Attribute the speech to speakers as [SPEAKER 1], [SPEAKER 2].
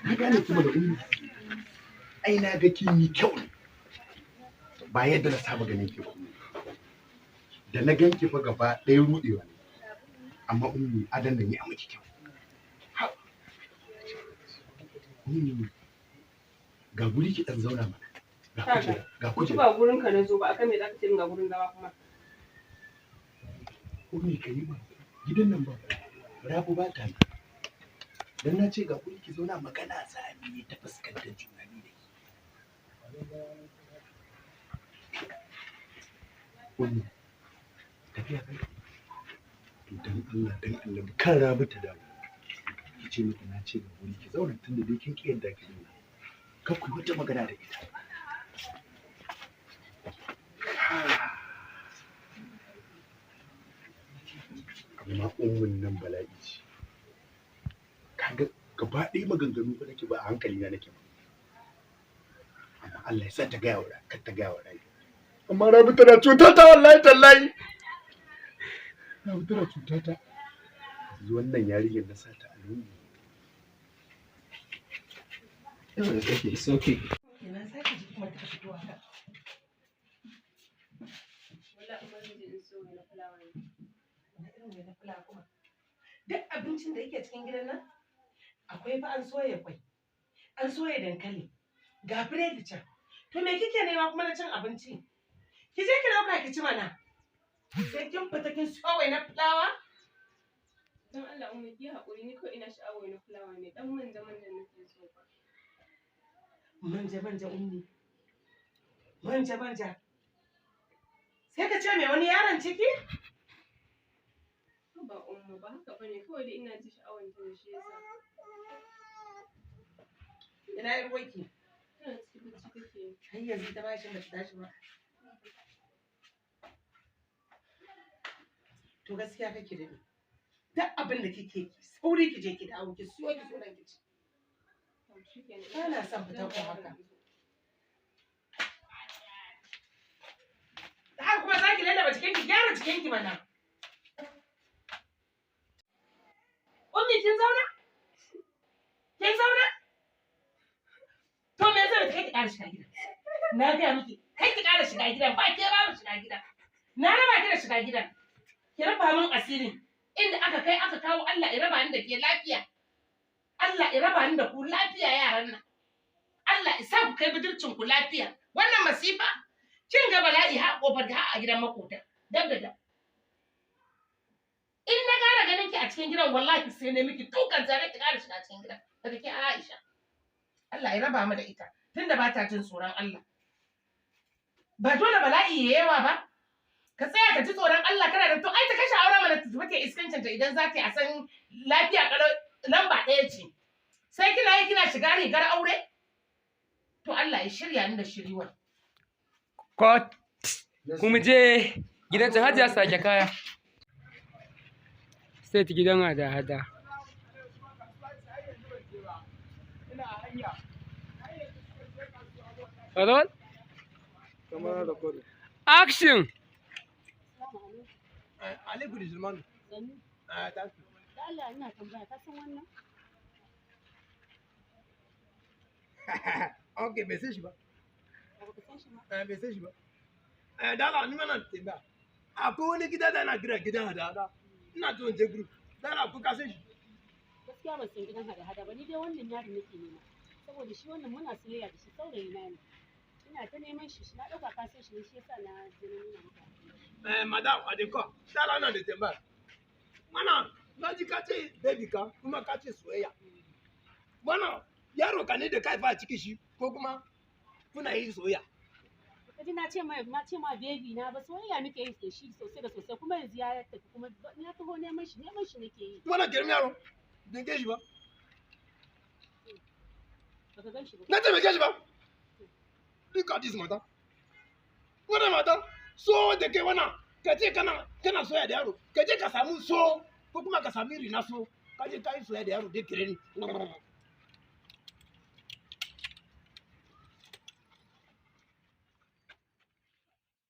[SPEAKER 1] Na gane kuma da ummi. Ai na ga kin yi kyau ne. Ba yadda na saba ganin ki ba. Da na ganki fa gaba ɗaya rudewa ne. Amma ummi adan nan ya miki kyau. Ummi ga guri ki dan zauna mana. Ga kujera, ga kujera.
[SPEAKER 2] Ba gurin ka na zo ba, akan me zaka ce min ga gurin zama kuma?
[SPEAKER 1] Ummi ka yi ba. Gidan nan ba. Rabu ba ta nan. Dan na ce ga guri ki zauna magana za mu yi ta fuskantar juna ni da ke. Ummi tafiya kai. To dan Allah dan Allah kan Rabu ta dawo. Ki ce mata na ce ga guri ki zauna tunda dai kin ki yadda ki zauna. Kar ku yi wata magana da ita. Amma ummin nan bala'i ce. Kaga gaba ɗaya maganganu ba nake ba a hankali na nake ba. Amma Allah ya sa ta gaya wa kar ta gaya wa Rabi. Amma Rabi tana cuta ta wallahi tallahi. Rabi tana cuta ta. Yanzu wannan yarinyar na sa ta a lungu.
[SPEAKER 3] It's okay.
[SPEAKER 4] Ina za ki ji kuma kika fito haka?
[SPEAKER 2] Wallahi umma zan je in siyo wani fulawa ne.
[SPEAKER 4] Wani irin wainar fulawa kuma? Duk abincin da yake cikin gidan nan akwai fa an soya kwai, an soya dankali, ga biredi can. To me kike nema kuma na cin abinci? Ki je ki dauka ki ci mana. Sai kin fita kin siyo wainar fulawa?
[SPEAKER 2] Don Allah umma ki haƙuri, ni kawai ina sha'awar wani fulawa ne, dan manja manja nake so fa.
[SPEAKER 4] Manja manja ummi. Manja manja. Sai ka ce me wani yaron ciki?
[SPEAKER 2] Ba umma ba haka bane, kawai dai ina ji sha'awar ta ne shi yasa.
[SPEAKER 4] Ina yar uwarki?
[SPEAKER 2] Tana cikin bacci take yi.
[SPEAKER 4] Har yanzu ta bashin ba ta tashi ba. To gaskiya kake da ni. Duk abin da kike ki sauri ki je ki dawo ki siyo ki zo nan ki ci.
[SPEAKER 2] To shikenan.
[SPEAKER 4] Ba na son fitar ku haka. Da haka kuma za ki lallaba jikinki, gyara jikinki mana. Ummi kin zauna? Kin zauna? To me yasa kai ki ƙara shiga gidan? Na gaya miki, kai ki ƙara shiga gidan, ba ke babu shiga gidan. Na raba ki da shiga gidan. Ki raba min asirin. Inda aka kai aka kawo Allah ya raba ni da ke lafiya. Allah ya raba ni da ku lafiya yaran nan. Allah ya sa ku kai budurcin ku lafiya. Wannan masifa kin ga bala'i har kofar har a gidan makota. Dab da dab. In na ƙara ganin ki a cikin gidan wallahi sai ne miki dukan zare ki ƙara shiga cikin gidan. Daga ke Aisha. Allah ya raba mu da ita tunda ba ta jin tsoron Allah. Ba dole bala'i ya yawa ba. Ka tsaya ka ji tsoron Allah kana da to ai ta kashe aure mana ta tafi ta iskancin ta idan za ta yi a san lafiya kalau lamba ɗaya ce. Sai kina yi kina shiga rigar aure? To Allah ya shirya ni da shiriwa.
[SPEAKER 3] Cut. Kuma je gidan can Hajiya sake kaya. State gidan hada-hada. Roll. Action.
[SPEAKER 1] Alaikum Sulmanu. Ah, thank you.
[SPEAKER 5] Da Allah ina tambaya ka san wannan?
[SPEAKER 1] Okay, bai san shi ba.
[SPEAKER 5] Ba ka san shi ba.
[SPEAKER 1] Eh, bai san shi ba. Eh, da Allah ni mana tambaya. Akwai wani gida da ana kira gidan hada-hada. Ina so in je group. Da Allah ko ka san shi?
[SPEAKER 5] Gaskiya ban san gidan hada-hada ba ni dai wannan yaron nake nema. Saboda shi wannan muna soyayya da shi saurayi na ne. Ina ta neman shi na ɗauka ka san shi ne shi yasa na je na nuna maka.
[SPEAKER 1] Eh, madam, I dey come. Da Allah ina da tambaya. Mana, na ji ka ce baby ka kuma ka ce soyayya. Wannan yaro ka ne da ka haifa a ciki shi ko kuma kuna yin soyayya.
[SPEAKER 5] Ka ji na ce ma na ce ma baby na ba soyayya muke yi da shi sosai da sosai kuma yanzu ya tafi kuma na taho neman shi nake yi.
[SPEAKER 1] Wannan girmi yaro, ban gan shi ba.
[SPEAKER 5] Baka gan shi ba.
[SPEAKER 1] Na ce ban gan shi ba. Look at this mata. Wannan mata, so da kai wannan, ka ce kana kana soyayya da yaro, ka je ka samu so ko kuma ka sami rina so, ka je ka yi soyayya da yaro dai kire ni.